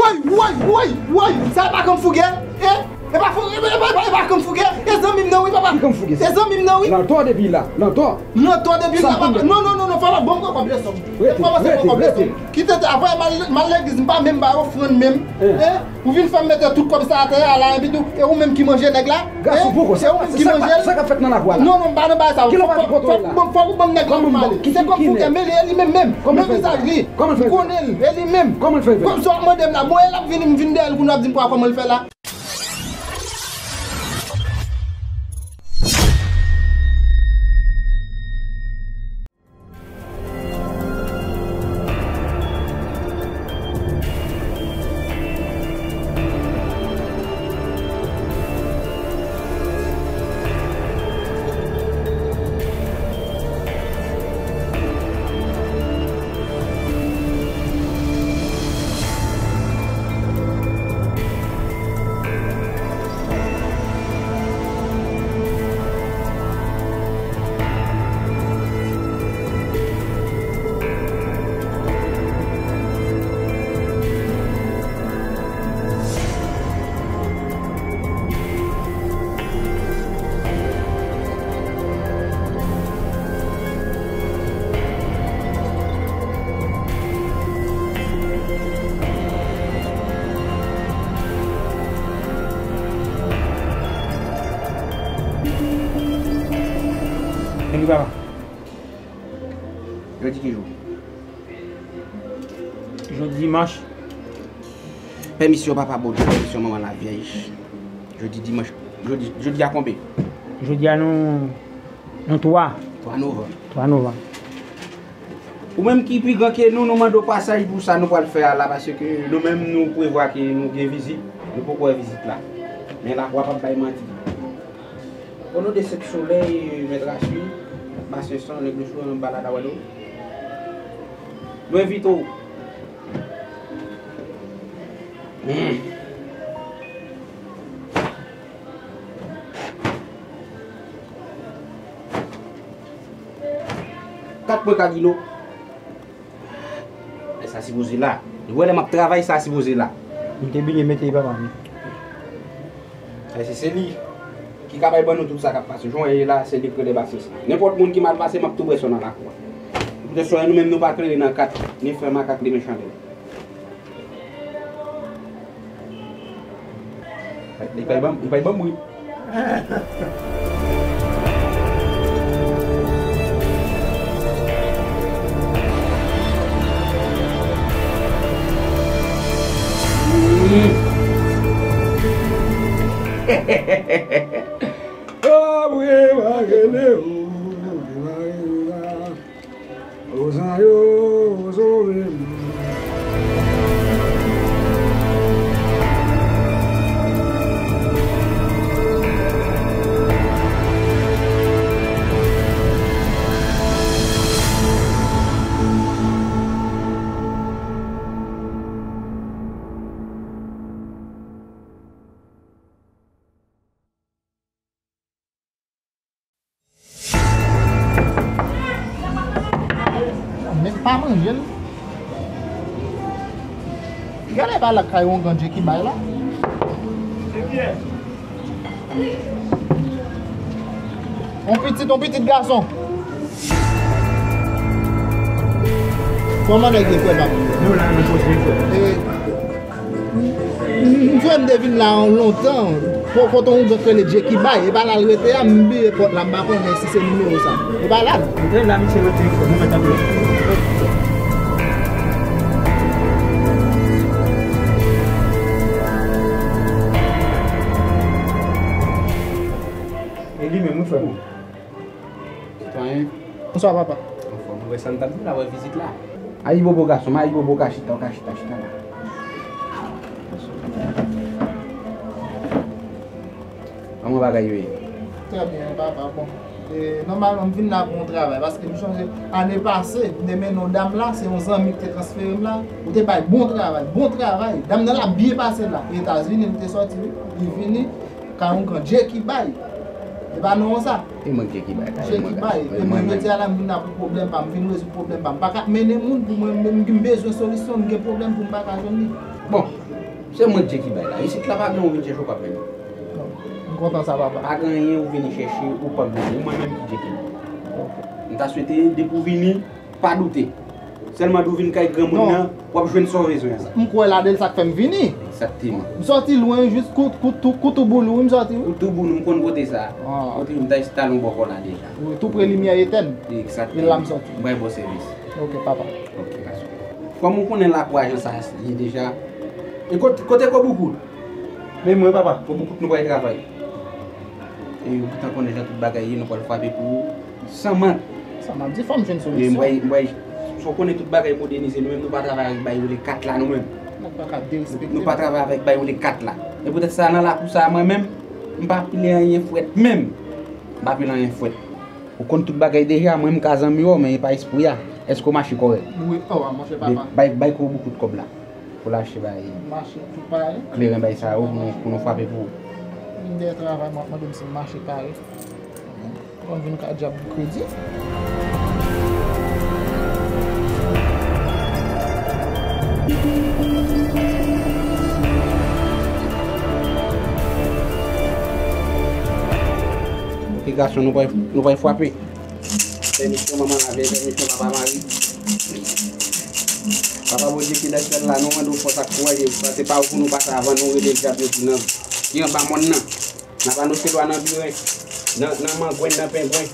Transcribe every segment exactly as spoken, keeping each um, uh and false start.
Woy, woy, woy, woy! Sa e pa Kung Fu Girl? E? E pa Kung Fu Girl? E zanmi m nan wi, papa. Ki Kung Fu Girl? E zanmi m nan wi. Lantò depi la, lantò. Lantò depi la, papa. Non, non, non, non, fò w ban m kòb leson. Rete, rete, rete. Kite, apre m al legliz, m pa menm bay ofrann menm. E? Ou vin fè m mete tout kòb sa atè a la, epi tou, e ou menm ki manje nèg la? Gason, poko, se ou menm ki manje l? Sa k ap fèt nan lakou a la? Non, non, m pa nan bagay sa. Fòk ou ban m nèg la pou m ale. Se Kung Fu Girl, men e li menm menm. Men vizaj li. M konnen l, e li menm. Kòm sa w ap mande m la, bon, e l ap vini, m vin dèyè l, kounye a w ap di m kwa kòman l fè la. Epi papa. Jodi ki jou? Jodi dimanch. Pèmisyon Papa Bondye, pèmisyon Manman Lavyèj. Jodi dimanch, jodi, jodi a konbyen? Jodi a nou, nou twa. Twa novanm. Twa novanm. Ou menm ki pi gran ke nou, nou mande w pasaj pou sa nou pral fè a la, paske nou menm nou prevwa ke nou gen vizit, nou poko wè vizit la. Men lakou a p ap bay manti. O non de Senk Solèy, Mèt Asmi, Masenson, nèg nou sou yon balad avè nou. Nou envite w. Hmm. Kat mwen Kadino. E sa sipoze la. Ou wè lè m ap travay, sa sipoze la. M te bliye mete papa m. E se, se li ki ka bay ban nou tout sa k ap pase. Jan w wè ye la, se li k rele Basis. Nenpòt moun ki mal pase, m ap tou bwè san nan lakou a. Poutèt sa, nou menm nou pa klere nan kat, ni fè makak limen chandèl. Li pa ban m, li pa ban m bri. Menm pa manje l. Gade pa lakay yon ganje ki bay la. On pitit, on pitit gason. Kòman nèg ye, frè m? Nou la, nou poze, frè. M, m, m, m te vin la lontan. Ko-, kote yon gang rele Djekibay. E pa la l rete a, m bliye pòt la, m pa konnen si se nimewo sa. E pa la l. Rete la, misye rete, nou mèt antre. E li menm, wi, frè m. Sitwayen. Bonswa, papa. Anfòm, ou wè sa n t ap di la, wè vizit la. Ayibobo gason m, ayibobo, ka chita, ou ka chita, chita la. Kòman bagay yo ye? Trè byen, papa. Bon, e, nòmalman, m vin la pou yon travay, paske m chonje ane pase, m te mennen yon dam la, se yon zanmi ki te transfere m la, ou te bay bon travay, bon travay. Dam nan la byen pase la, Etazini, li te sòti, wi. Li vini, Ka yon gran Djekibay. E pa non sa. E mwen Djekibay. Djekibay. E mwen jodi a la m vin la pou pwoblèm pa m, m vin rezoud pwoblèm pa m. M pa ka mennen moun pou mwen menm, m bezwen solisyon, m gen pwoblèm pou m pa ka jwenn li. Bon, se mwen Dye ki bay la. Isit la pa gen ou vin chèche ou p ap jwenn. M kontan sa, papa. Pa gen anyen ou vini chèche ou p ap jwenn. Ou mwen menm ki Dye ki bay. M ta swete depi ou vini, pa doute. Sèlman depi ou vin kay granmoun nan, w ap jwenn sa w bezwen an. M kwè ladan l, sa k fè m vini. Egzakteman. M sòti lwen, jis kout, kout, tou- kout ou boulou, m sòti. Kout ou boulou, m konn kote sa. Ah. Kote m ta enstale yon bò kò la deja. Wi, tou pre limyè etèn. Egzakteman. E la m sòti. M bay bon sèvis. Ok, papa. Ok, gason. Kòm ou konnen lakou a jan sa ye deja. E kot- kote Koboukout? Men mwen, papa. Koboukout nou pral travay. E ou gentan konnen jan tout bagay ye, nou pral frape pou ou. San mank. Sa m ap di, fò m jwenn solisyon. E m bay- m bay- sa w konnen tout bagay modènize, nou menm nou pa travay avèk bagay yo le kat la, nou menm. Nou pa ka derespekte. Nou pa travay avèk bagay yo le kat la. E poutèt sa, nan lakou sa, mwen menm, m pa pile anyen fwèt menm. M pa pile anyen fwèt. Ou konn tout bagay deja, mwen m ka zanmi w, men e pa espri a. Èske w mache kòrèk? Wi, oh, monchè papa. Bay, bay Koboukout kòb la. Pou l achte bay. Mache tou pare. Kleren bay sa yo pou nou, pou nou frape pou ou. Vin dèyè travay, mwen ap mande m si m mache pare. Konn vin ka djab kredi. Ok, gason, nou pral, nou pral frape. Pèmisyon manman avè pèmisyon papa Mari. Papa Bondye ki nan syèl la, nou mande w fòs ak kouraj, paske se pa ou pou nou pase avan nou rele djab yo ki nan, ki anba mòn nan. N ap anonse lwa nan biren, nan, nan mangwen, nan pengwen.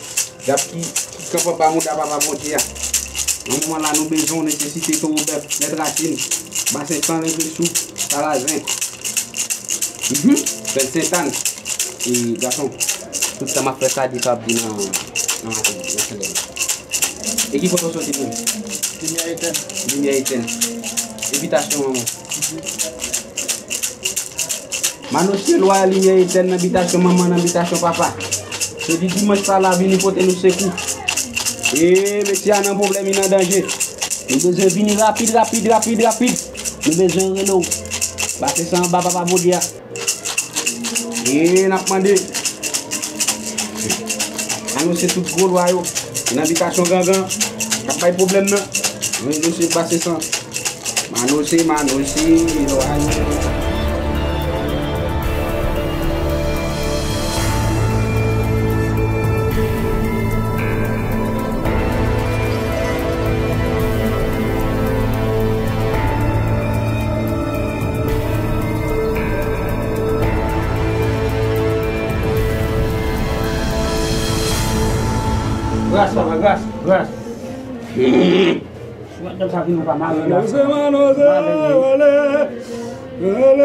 Djab ki, ki kanpe anba mouda Papa Bondye a. Nan moman la, nou bezwen w, nesesite towo bèf, nèt rasin, basen san, lenglesou, salazen. Mhm. Bèl Sentàn. E, gason, tout tan m ap fè sa, di sa w ap di nan, nan maten, nan solèy la. E ki kote w soti menm? Limyè etèn. Limyè etèn. Evitasyon an. Manosye lwa limyè etèn nan bitasyon manman, nan bitasyon papa. Jodi dimanch sa la vini pote nou sekou. E mesye a nan pwoblèm, li nan danje. Nou bezwen vini rapid, rapid, rapid, rapid. Nou bezwen rele w. Pase sa anba Papa Bondye a. E n ap mande. Anonse tout gwo lwa yo. Nan bitasyon gangan. K ap bay pwoblèm nan. Mwen anonse pase san. Mano se, mano se, yo, ay. Gras, papa, gras, gras. Madanm sa vin ou pa mare la. Anonse, anonse, ale, ale, ale.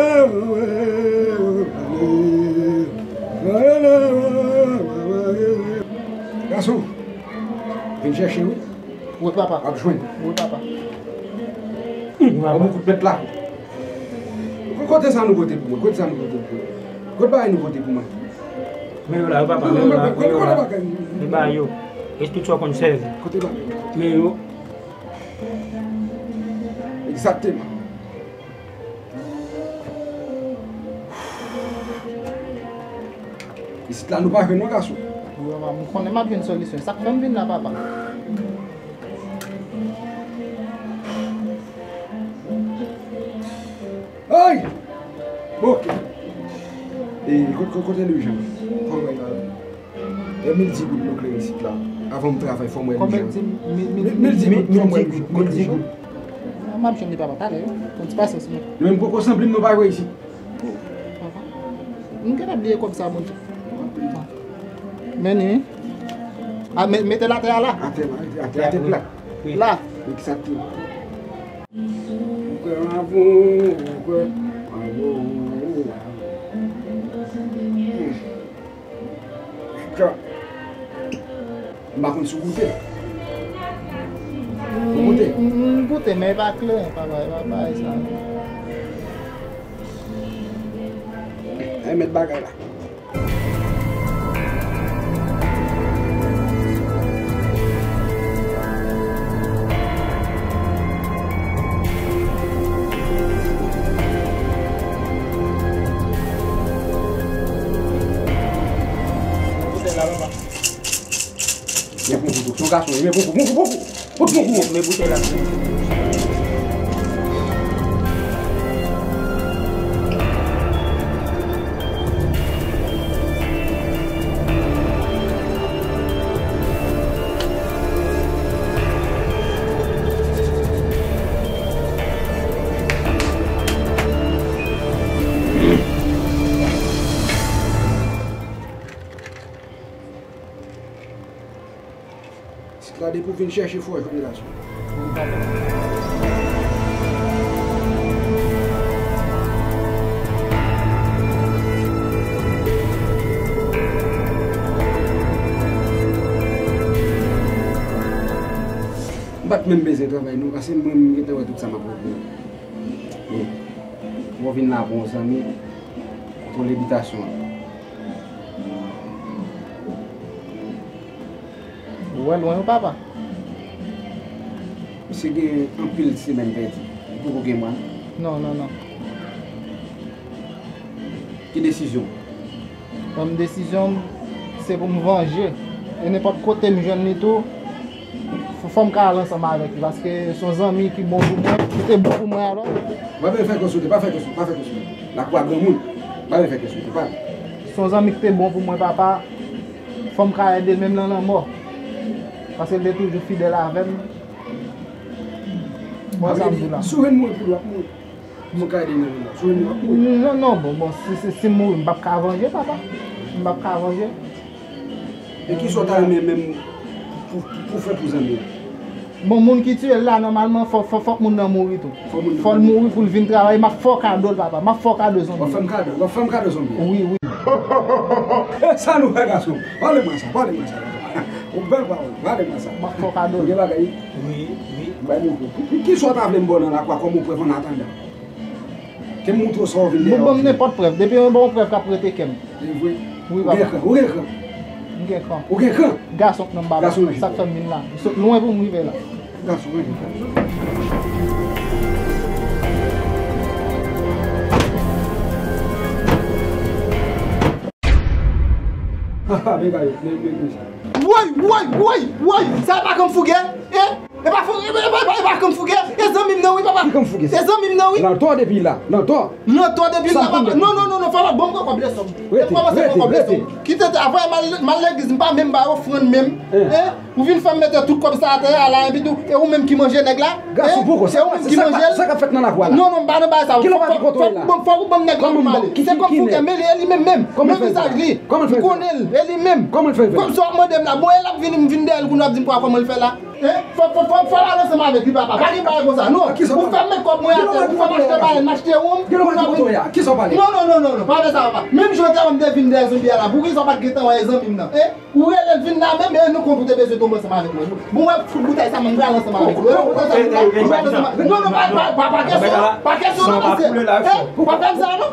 Gason, vin chèche wi. Wi, papa. W ap jwenn. Wi, papa. Hum, papa. Bon, kout mèt la. Kote sa nou pote pou mwen? Kote sa nou pote pou mwen? Kote bagay nou pote pou mwen? Men yo la, yo, papa, men yo la, men yo la. Kote bagay? Men ba yo. Enstriksyon konn sèvi. Kote bagay? Men yo. Egzakteman. Isit la nou pa jwenn non, gason. Wi, papa, m konnen m ap jwenn solisyon. Sa k fè m vin la, papa. Ay! Bon, ok. E, kote, kote, kote Louis Jean? Fò m wè l la. E mil di goud nou klere isit la. Avan m travay, fò m wè Louis Jean. Konbyen di, mil, mil, mil di goud, fò m wè Louis Jean. Mil di goud. M ap jwenn li, papa, talè. Yon ti pasyans, men. Nou menm poko sanble m, nou pa jwe isit. Papa. M gentan bliye kòb sa, Bondye. Men ni. A, me-, mete l atè a la. Atè la, atè, atè plat. Wi. La. Egzakteman. Ou kwè nan bon, ou kwè nan bon. Choucha. M pa konn si w goute. Ou goute? M, m, m goute, men e pa kleren, papa, e pa bagay sa. Ay, mèt bagay la. Boutèy la, papa. Men bon kou tou. Se yon gason, men bon kou, bon kou, bon kou. Pot bon kou. Men boutèy la. Depi w vin chèche fò jwenn gason. M pa t menm bezwen travay non, paske mwen menm m gentan wè tout sa m ap regle. Men, pou w vin la pou yon zanmi, pou lebitasyon an. Ou wè lwen wi papa. Misye gen anpil semèn pèdi. Li poko gen mwa. Non, non, non. Ki desizyon? Bon, desizyon m, se pou m vanje. E nenpòt kote m jwenn li tou, fò, fò m ka al ansanm avèk li. Paske se yon zanmi ki bon pou mwen, ki te bon pou mwen alò. Pa vin fè kè w sote, pa fè kè w sote, pa fè kè w sote. Lakwa granmoun, pa vin fè kè w sote, pa. Se yon zanmi ki te bon pou mwen, papa. Fò m ka ede l menm nan lanmò. Paske l te toujou fidèl avè m. Bon, sa m di la. Si w jwenn mwen pou l, w ap mouri. Si w ka ede l nan lanmò, si w jwenn mwen, w ap mouri. Non, non, bon, bon, si, si, si m mouri, m p ap ka vanje, papa. M p ap ka vanje. E kisa w ta renmen menm pou, pou, pou fè pou zanmi an? Bon, moun ki tiye l la, nòmalman, fò, fò, fòk moun nan mouri tou. Fò moun nan Fò l mouri. Mouri pou l vin travay. M ap fè w kado l, papa. M ap fè w kado zonbi. W ap fè m kado, w ap fè m kado zonbi. Wi, wi. E sa nou fè gason. Pale mwen sa, pale mwen sa. Ou bèl pawòl, pale mwen sa. M ap fè w kado l. Gen bagay? Wi, wi. Bay mwen kou. Ki, kisa w ta vle m ba w nan lakwa kòm yon prèv an atandan? Ke m montre w sa w vin Bon, dèyè ban m w di. Nenpòt prèv. Depi yon bon prèv k ap rete kè m. E vre. Wi, papa. Ou gen kran, ou gen kran. M gen kran. Ou gen kran. Gason k nan m, papa. Gason nan Sa k fè m vin la. M sot lwen pou m rive la. Gason nan Jezi. Ha, ha, men gade, men, men, men sa. Woy, woy, woy, woy! Sa e pa kanm fouge? E? E pa fou, e pa, e pa, e pa kanm fouge? E zanmi m nan wi, papa. Ki kanm fouge sa? E zanmi m nan wi. Nan tò depi la, nan tò. Nan tò depi la, papa. Non, non, non, non, fò w ap ban m kòb lè sòm. Rete, kòmanse rete, kòb lè rete. Sòm. Kite te, avè m al, m al legliz, m pa menm ba yo ofrann menm. Hein? Hein? Ou vin fè m mete tout kòb sa atè a la, epi tou, e ou menm ki manje nèg la? Gason, hein? Poko, se ou menm ki manje l? Sa k ap fèt nan lakwa la? Non, non, m pa nan bagay sa. Kilè w pa gen kontwòl la? Fòk ou ban m nèg la pou m ale. Se kòm fouke, men e li menm menm. Kòman l fè? Men vizaj li. Kòman l fè? M konnen l, e li menm. Kòman l fè? Sa w ap mande m la. Bon, e l ap vin, m vin dèyè l, kounye a w ap di m kòman l fè la. Hein? Fò, fò, fò, fò w al ansanm avèk li, papa. Pa gen bagay konsa, non. Ou fè m met kòb mwen atè, ou fè m achte bagay, m achte wonm. Kilè w pa di kote w ye a? Kisa w pale? Non, non, non, non, non, pa fè sa, papa. Menm jan w te wè m te vin dèyè zonbi a la, poukisa w pa t gentan wè e zanmi m nan? Hein? Ou rele l vin la menm, e nou konn ou te bezwen tonbe ansanm avèk mwen. Bon, w ap fout boutèy sa, m pral ansanm avèk ou. Ou pral ansanm avèk mwen. Non, non, pa, pa, pa, pa kesyon, pa kesyon, non, mesye. Hein? Pa fè m sa, non.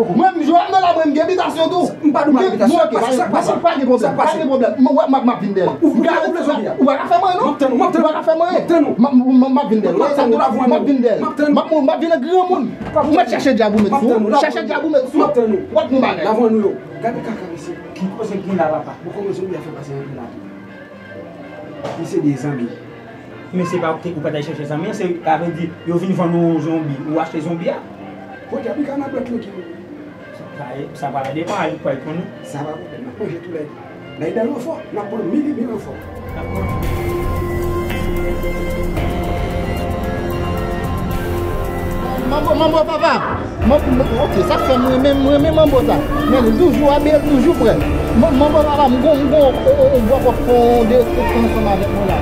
Mwen, m jwe nan la, mwen, m gen bitasyon tou. M pa dou pa gen bitasyon. Sa k pase, sa k pase? Pa gen pwoblèm, pa gen pwoblèm. Mwen, mwen, m ap vin dèyè. Ou, ou, ou vle zonbi a? Ou pa ka fè mwen, non. M ap tann ou, m ap tann ou. Ou pa ka fè mwen. M ap tann ou. M ap, m ap, m ap vin dèyè. M ap tann ou la, m ap tann ou. M ap vin dèyè. M ap tann ou. M ap, m ap vin an granmoun. Ou mèt chèche dyab ou met sou. M ap tann ou la. Chèche dyab ou met sou. M ap tann ou. W ap gon bagay. La vann ou yo. Gade kaka mesye. Ki koze k gen la, papa? Bon, kòman zonbi a fè pase antre la tou? Li se de zanmi. Men se pa ou te, ou pa t al chèche zanmi an, se, sa vle di, yo vin vann ou yon zonbi, ou achte zonbi a. Bon, dyab li ka nan dwèt mwen ki. Sa, sa, sa pa la depan, al kwè l konnen. Sa pa pwoblèm, n ap manje tou lè. Lè dan yo fò, n ap pran mil e mil an fò. Manbo, manbo, papa. Manbo, ok, sa k fè m renmen, m renmen manbo sa. Men li toujou abiye, li toujou prè. Man-, manbo, papa, m gon, m gon, o, o, o, bò kòk fon de, de, ansanm avèk mwen la.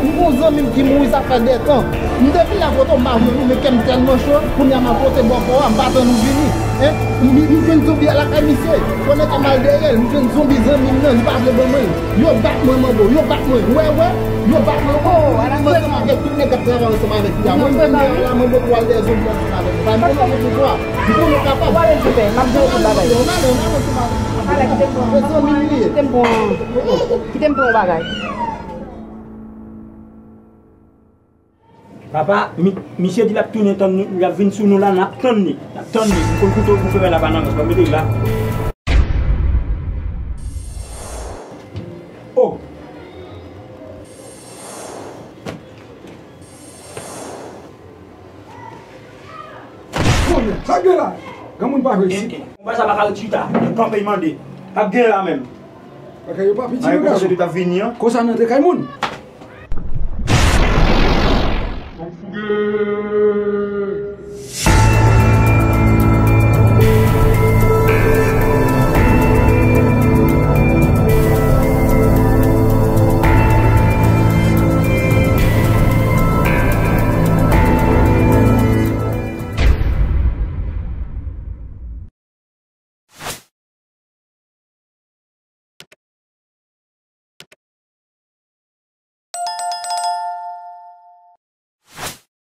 M gon zanmi m ki mouri, sa fè de tan. M te vin la kote w, m pa jwenn ou, men kè m tèlman cho, kounye a m ap pote bò kò a, m pa tann ou vini. Hein? M, m jwenn zonbi a lakay misye. Konnen kè m al dèyè l, m jwenn zonbi zanmi m nan, li pa vle ban mwen l. Yo bat mwen, manbo, yo bat mwen. Ou wè, wè, yo bat mwen. Oh, ala m ansanm avèk tout nèg k ap travay ansanm avèk li a. Mwen menm la, manbo, pou al dèyè zonbi ansanm avèk li. Paske m konnen mwen gen pouvwa. M konnen m kapab. Ou ale sou tè, m ap jere tout bagay. Ala, kite m pran, kite m pran, kite m pran yon bagay. Papa, mi-, misye di l ap tounen tann nou, l ap vin sou nou la, n ap tann li, n ap tann li. M konn kote w pou fè la pa nan mwen, pa mete l la. Oh! Sa k gen la? Granmoun pa jwe isit. Konba sa pa ka ret chita, kanpe mande. P ap gen la menm. Bagay yo pa piti non, gason. Konsa nou antre kay moun.